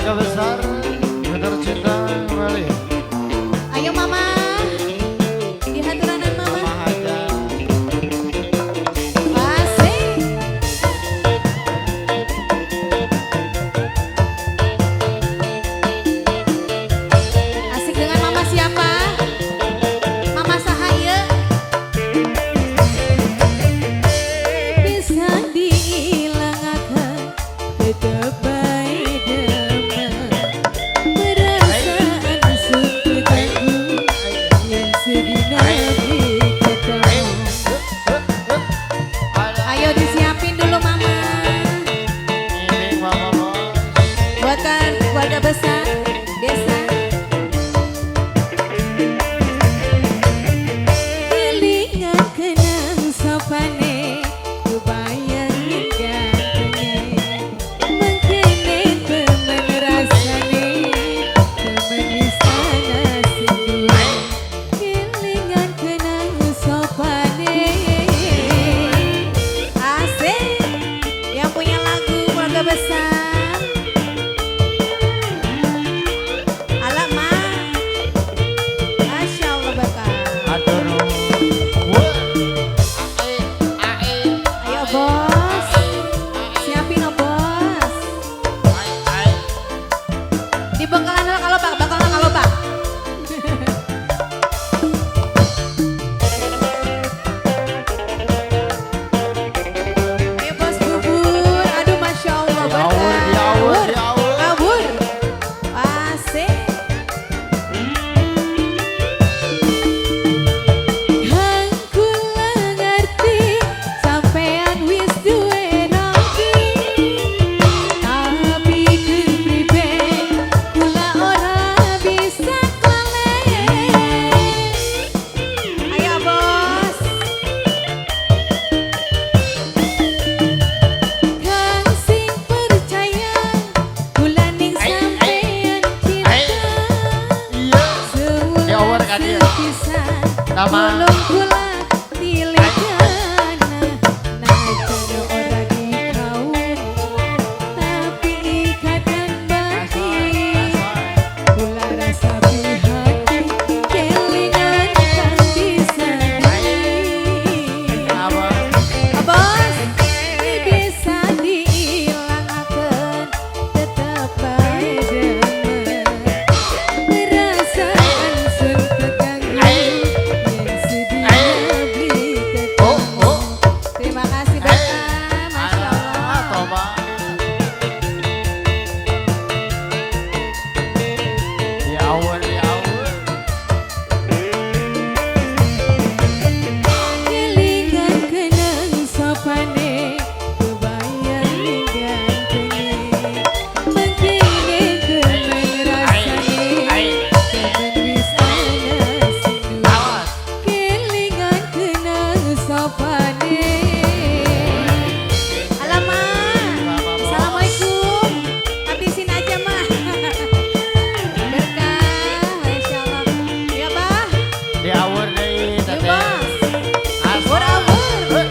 Keluarga besar tercinta kembali. Ayo, Mama. Di haturanan Mama. Mama aja. Asik. Asik dengan Mama siapa? Mama Sahaya. Bisa diilangaken tetep bae demen. Perasaan sun keganggu yen sedina beli ketemu. Ayo disiapin dulu, Mama. Ini Mama Bos. Buat keluarga besar desa. Kelingan kenang sopane, kebayangin gantenge. Mengkene temen rasane, temen istana sing duwe. Kelingan kenang sopane. Asik. Yang punya lagu keluarga besar. Alamak. Masya Allah bakal. Atur nuhun. Wah. Ae, ae. Ayo, Bos. Siapin oh, Bos. Ae, ae. Di bengkalan kalau Pak, bakalan kalau Pak. Ayo, Bos bubur. Aduh, Masya Allah Diawur, berkah. Diawur, diawur. Kabur. Asik. Hang kula ngerti sampean wis duwe rompi. Tapi kepribe kula ora bisa klalen. Ayo, Bos. Kang sing percaya kula ning sampean cinta. Iya. Diawur Sewulan kan dia. sepisan Nama. tulung kula tilekana. Najan ora dikawur tapi ikatan batin. Kula rasa prihatin kelingan kang bisa di. Apa? Bos, bisa diilangaken tetep bae demen. Perasaan sun keganggu yen sedina beli Oh, ketemu. Oh. Terima kasih, Bapak, Masya Alah, Allah. Toba. Diawur, diawur. Kelingan kenang sopane, kebayang gantenge. Mengkene temen rasane, temen wis ana sing duwe. Awas. Kelingan kenang sopane. Alamak. Assalamualaikum. Habisin aja, Mah. Berkah, Masya Allah. Ya, Bah. Diawur deui, Yuk, Teteh. Bos. Asik. Awur.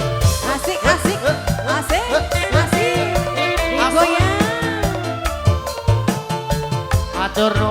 Asik, asik. Asik, asik. Digoyang. Atur nuhun.